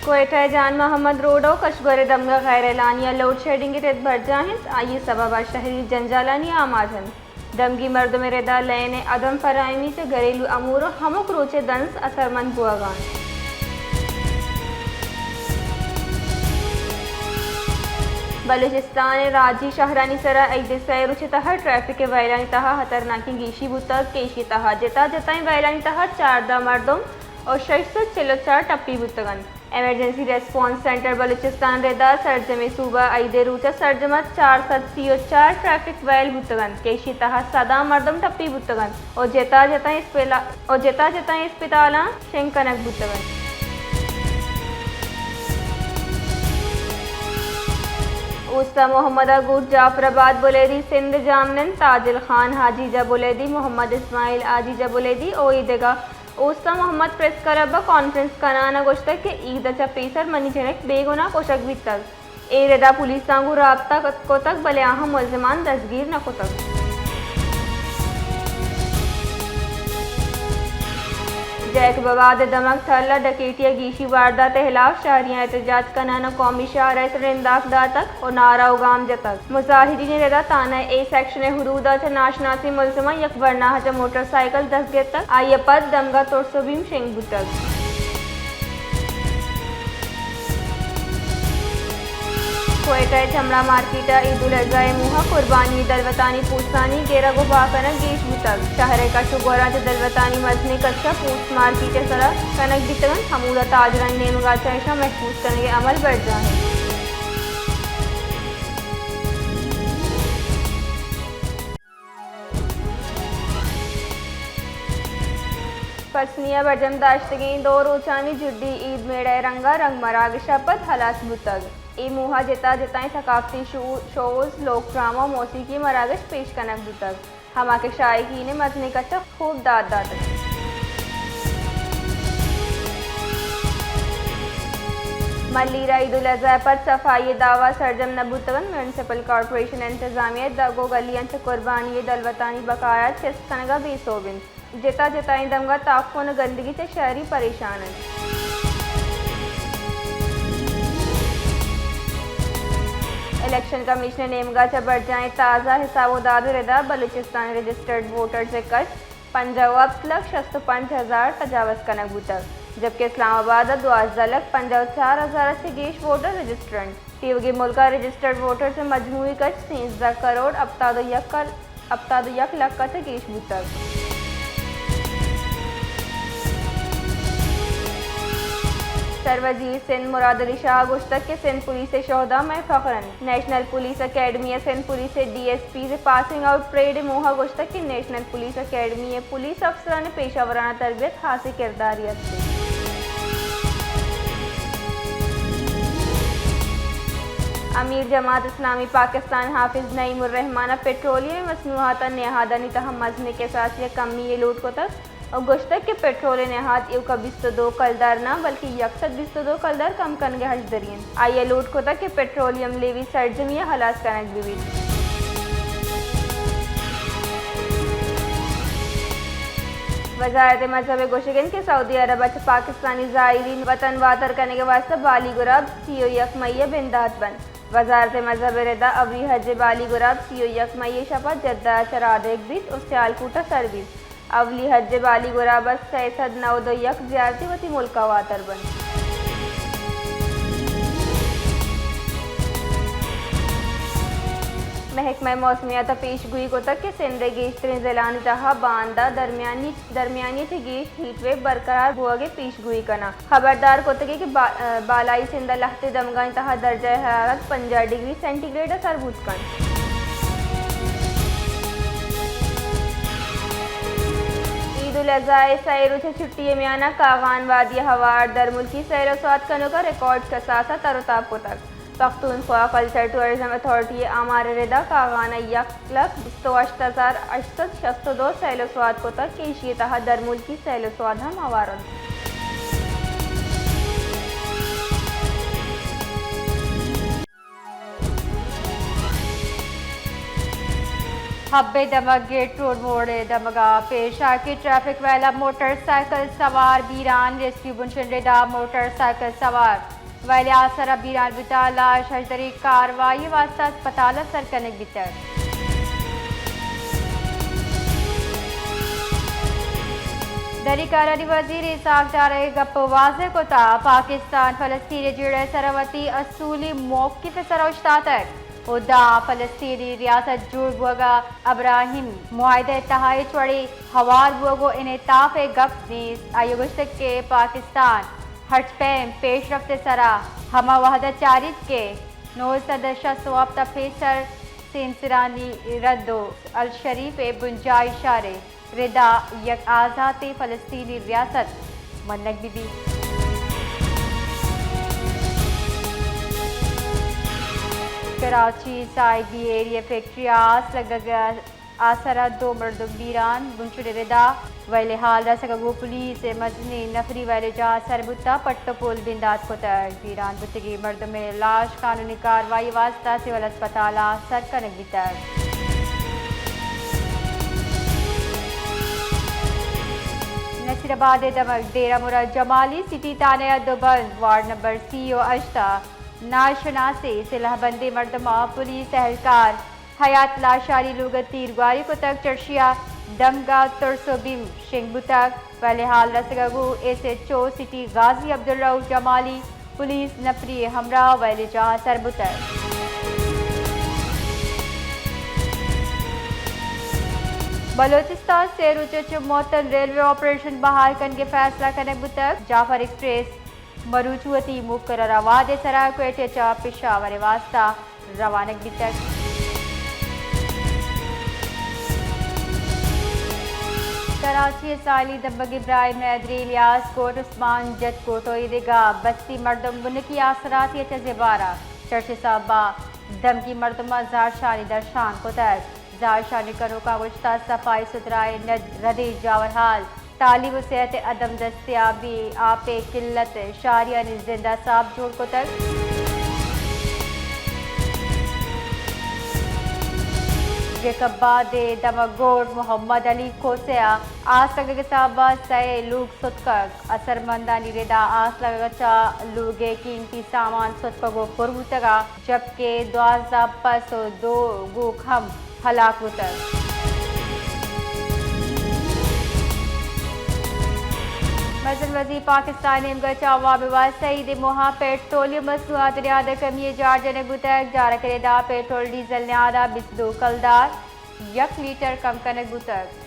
کوئٹہ ءِ جان محمد روڈ ءُ کشگور ءِ دمگ ءَ غیر اعلانیہ لوڈ شیڈنگ ءِ رد برجاہ اِنت، آئی ءِ سبب ءَ شہری جنجالانی آماچ اِنت۔ دمگی مردم ءِ رد ءَ لین ءِ عدم فراہمی چہ گھریلو امور ءُ ہمک روچ ءِ دنز اثرمند بوہگ ءَ اِنت۔ بلوچستان ءِ راجی شہرانی سرا عید ءِ سئے روچ ءِ تہا ٹریفک ءِ وئیلانی تہا ہترناکیں گیشی بوتگ کہ ایشی ءِ تہا جتا جتائیں وئیلانی تہا چاردہ مردم ءُ شش سد چل ءُ چار ٹپی بوتگ اَنت۔ ایمرجنسی ریسپانس سینٹر بلوچستان ءِ رد ءَ سرجمیں صوبہ ءَ عید ءِ روچ ءَ سرجم ءَ چار سد سی ءُ چار ٹریفک وئیل بوتگ اَنت کہ ایشی ءِ تہا سداں مردم ٹپی بوتگ اَنت ءُ جتا جتائیں اسپلا-، ءُ جتا جتائیں اسپتالاں شنگ کنگ بوتگ اَنت۔ اوست ءَ محمد ءَ گوٹ جعفر آباد بلیدی، سندھ جامنند، تاجل خان حاجی جا بلیدی، محمد اسماعیل حاجی جا بلیدی ءُ ایدگہ اوست ءَ محمد پریس کلب ءَ کانفرنس کنان ءَ گوشتگ کہ عید ءَ چہ پیسر منی جنک بے گناہ کشگ بیتگ۔ اے رد ءَ پولیساں گوں رابطہ کت-، کتگ، بلے آہاں ملزمان دزگیر نہ کتگ۔ جیکب آباد ءِ دمگ ٹھل ءَ ڈکیٹی ءِ گیشی واردات ءِ ہلاف شہریاں احتجاج کنان ءَ قومی شاہراہ ءِ سر ءَ ننداک داتگ ءُ نعرہ ءُ گام جتگ۔ مظاہرین ءِ رد ءَ تھانہ اے سیکشن ءِ حدود ءَ چہ ناشناسیں ملزماں یک ورناہ ءَ چہ موٹر سائیکل دست گپتگ، آئی ءِ پد دمگ ءَ ترس ءُ بیم شنگ بوتگ۔ کوئٹہ ءِ چمڑا مارکیٹ ءَ عید الاضحی ءِ موہ ءَ قربانی ءِ دلوتانی پوستانی گرگ ءُ بہا کنگ گیش بوتگ۔ شہر ءِ کش ءُ گوراں چہ دلوتانی مزنیں کچ ءَ پوست مارکیٹ ءِ سر ءَ کنگ بیتگ اَنت، ہمودا تاجرانی نیمگ ءَ چہ اشاں محفوظ کنگ ءِ عمل برجاہ اِنت۔ پسنی ءَ برجم داشتگیں دو روچانی جڈی عید میڑہ ءِ رنگا رنگ مراگش ءَ پد ہلاس بوتگ۔ اے موہ ءَ جتا جتائیں ثقافتی شو-، شوز، لوک ڈرامہ ءُ موسیقی مراگش پیش کنگ بوتگ، ہما کہ شائقین ءَ مزنیں کچ ءَ خوب داد داتگ۔ ملیر ءَ عید الاضحی ءَ پد صفائی ءِ دعوی سرجم نہ بوتگ اَنت، میونسپل کارپوریشن ءِ انتظامیہ دگ ءُ گلیاں چہ قربانی ءِ دلوتانی بقایات چست کنگ ءَ بے سوب اِنت۔ جتا جتائیں دمگ ءَ تاکپن ءُ گندگی چہ شہری پریشان اَنت۔ الیکشن کمیشن ءِ نیمگ ءَ چہ برجاہیں تازہ حساب ءُ داد ءِ رد ءَ بلوچستان ءِ رجسٹرڈ ووٹرز ءِ کچ پنجاہ ءُ ہپت لکھ شست ءُ پنچ ہزار تجاوز کنگ بوتگ، جبکہ اسلام آباد ءَ دوازدہ لکھ پنجاہ ءُ چار ہزار ءَ چہ گیش ووٹر رجسٹر اَنت۔ تیوگیں ملک ءَ رجسٹرڈ ووٹرز ءِ مجموعی کچ سیزدہ کروڑ ہپتاد ءُ یک کل-، ہپتاد ءُ یک لکھ ءَ چہ گیش بوتگ۔ سر وزیر سندھ مراد علی شاہ ءَ گوشتگ کہ سندھ پولیس ءِ شہدا مئے فخر اَنت۔ نیشنل پولیس اکیڈمی ءَ سندھ پولیس ءِ ڈی ایس پیز ءِ پاسنگ آؤٹ پریڈ ءِ موہ ءَ گوشتگ کہ نیشنل پولیس اکیڈمی ءِ پولیس افسران ءِ پیشہ ورانہ تربیت ہاسیں کردارے است اِنت۔ امیر جماعت اسلامی پاکستان حافظ نعیم الرحمان ءَ پٹرولیم ءِ مصنوعات ءِ نہادانی تہ ءَ مزنیں کساسی ءِ کمی ءِ لوٹ کتگ ءُ گوشتگ کہ پٹرول ءِ نہاد ایوک ءَ بیست ءُ دو کلدار نہ بلکیں یک سد بیست ءُ دو کلدار کم کنگ ءِ ہژدری اِنت۔ آئی ءَ لوٹ کتگ کہ پٹرولیم لیوی سرجمی ءَ ہلاس کنگ بہ بیت۔ وزارت مذہب ءِ گوشگ اِنت کہ سعودی عرب ءَ چہ پاکستانی زائرین وطن واتر کنگ ءِ واستہ بالی گراب سی ءُ یک مئی ءَ بندات بنت۔ وزارت مذہب ءِ رد ءَ اولی حج ءِ بالی گراب سی ءُ یک مئی ءِ شپ ءَ جدہ ءَ چہ رادیگ بیت ءُ سیالکوٹ ءَ سر بیت۔ اولی حج ءِ بالی گراب ءَ سئے سد نود ءُ یک زیارتی وتی ملک ءَ واتر بنت۔ محکمہ موسمیات ءَ پیش گوئی کتگ کہ سندھ ءِ گیشتریں ضلعانی تہ ءَ باندا درمیانی، درمیانی ءَ چہ گیش ہیٹ ویو برقرار بوگ ءِ پیش گوئی کناں۔ خبردار کتگ کہ با-، بالائی سندھ ءِ لہتیں دمگانی تہ ءَ درجہ حرارت پنجاہ ڈگری سینٹی گریڈ ءَ سر بوت کنت۔ عید الاضحی ءِ سئے روچ ءِ چھٹی ءِ میان ءَ کاغان وادی ءِ ہوار درملکی سیل ءُ سوات کنوکاں ریکارڈ کساس ءَ تر ءُ تاب کتگ۔ پختونخوا کلچر ٹورازم اتھارٹی ءِ آمار ءِ رد ءَ کاغان ءَ یک لکھ بیست ءُ ہشت ہزار ہشت سد شست ءُ دو سیل ءُ سوات کتگ کہ ایشی ءِ تہ ءَ درملکی سیل ءُ سوات ہم ہوار اَنت۔ حب ءِ دمگ گیٹ روڈ موڑ ءِ دمگ ءَ پیش آرکی ٹریفک وئیل ءَ موٹر سائیکل سوار بیران، ریسکیو بنشن ءِ رد ءَ موٹر سائیکل سوار ویل آسر ءَ بیران بوتگ، لاش ہژدری کاروائی ءِ واستہ اسپتال ءَ سر کنگ بیتگ۔ دری کارانی وزیر اسحاق ڈار ءَ گپ واضح کتگ، پاکستان فلسطین ءِ جیڑہ ءِ سرا وتی اصولی موقف ءِ سرا اوشتاتگ ءُ داں فلسطینی ریاست جوڑ بوگ ءَ ابراہیم معاہدہ ءِ تہا ہچ وڑیں ہوار بوگ ءُ انعطاف ءِ گپ نیست۔ آئی ءَ گوشتگ کہ پاکستان ہرچ پیم پیش رفت ءِ سرا ہما وہد ءَ چاریت کہ نو سد ءُ شست ءُ ہپت ءَ پیسر سیمسرانی رد ءُ الشریف ءِ بنجاہی شہر ءِ ردا یک آزاتیں فلسطینی ریاست منگ بہ بیت۔ کراچی، سائی بی ایریا فیکٹری ءَ آس لگگ ءِ آسر ءَ دو مردم بیران، بنچڑ ءِ ردا ویل ءِ ہال رسگ ءَ گوں پولیس ءِ مزنیں نفری ویل ءِ جاہ ءَ سر بوتگ، پٹ ءُ پول بندات کتگ۔ بیران بوتگیں مردم ءِ لاش قانونی کاروائی ءِ واستہ سول اسپتال ءَ سر کنگ بیتگ۔ نصیر آباد ءِ دمگ ڈیرہ مراد جمالی سٹی تھانہ ءَ دو بند وارڈ نمبر سی ءُ ہشت ءَ ناشناسیں سلاہ بندیں مردماں پولیس اہلکار حیات لاشاری لوگ ءَ تیرگواری کتگ، چرشی ءَ دمگ ءَ ترس ءُ بیم شنگ بوتگ۔ ویل ءِ ہال رسگ ءَ گوں ایس ایچ او سٹی غازی عبدالرؤف جمالی پولیس نفری ءِ ہمراہ ویل ءِ جاہ ءَ سر بوتگ۔ بلوچستان، سے روچ ءَ چہ معطل ریلوے آپریشن بحال کنگ ءِ فیصلہ کنگ بوتگ۔ جعفر ایکسپریس مروچی وتی مقررہ وہد ءِ سرا کوئٹہ ءَ چہ پشاور ءِ واستہ روانگ بیتگ۔ کراچی ءِ ساحلی دمگ ابراہیم حیدری، الیاس کوٹ، عثمان جت کوٹ ءُ ایدگہ بستی مردم بنکی آسراتی ءَ چہ زبھر ءَ چرچ ءِ سبب ءَ دمگی مردماں زہرشانی درشان کتگ۔ زہرشانی کنوکاں گوشتگ، صفائی ستھرائی ءِ ند، ردیں جاورحال، تعلیم ءُ صحت ءِ عدم دستیابی، آپ ءِ قلت، شہریانی زند ءَ ساپ جوڑ کتگ۔ جیکب آباد ءِ دمگ گوٹھ محمد علی کھوسہ ءَ آس لگگ ءِ سبب ءَ سئے لوگ ستکگ۔ اثرمندانی ردا آس لگگ ءَ چہ لوگ ءِ قیمتی سامان ستکگ ءُ پر بوتگ ءَ جبکہ دوازدہ پس ءُ دو گوک ہم ہلاک بوتگ۔ مزن وزیر پاکستان ءِ نیمگ ءَ چہ عوام ءِ واستہ عید ءِ موہ ءَ پیٹرولیم مصنوعات ءِ نیاد ءَ کمی ءِ جار جنگ بوتگ۔ جارگ ءِ ردا پیٹرول ڈیزل ءِ نیاد ءَ بیست دو کلدار یک لیٹر کم کنگ بوتگ۔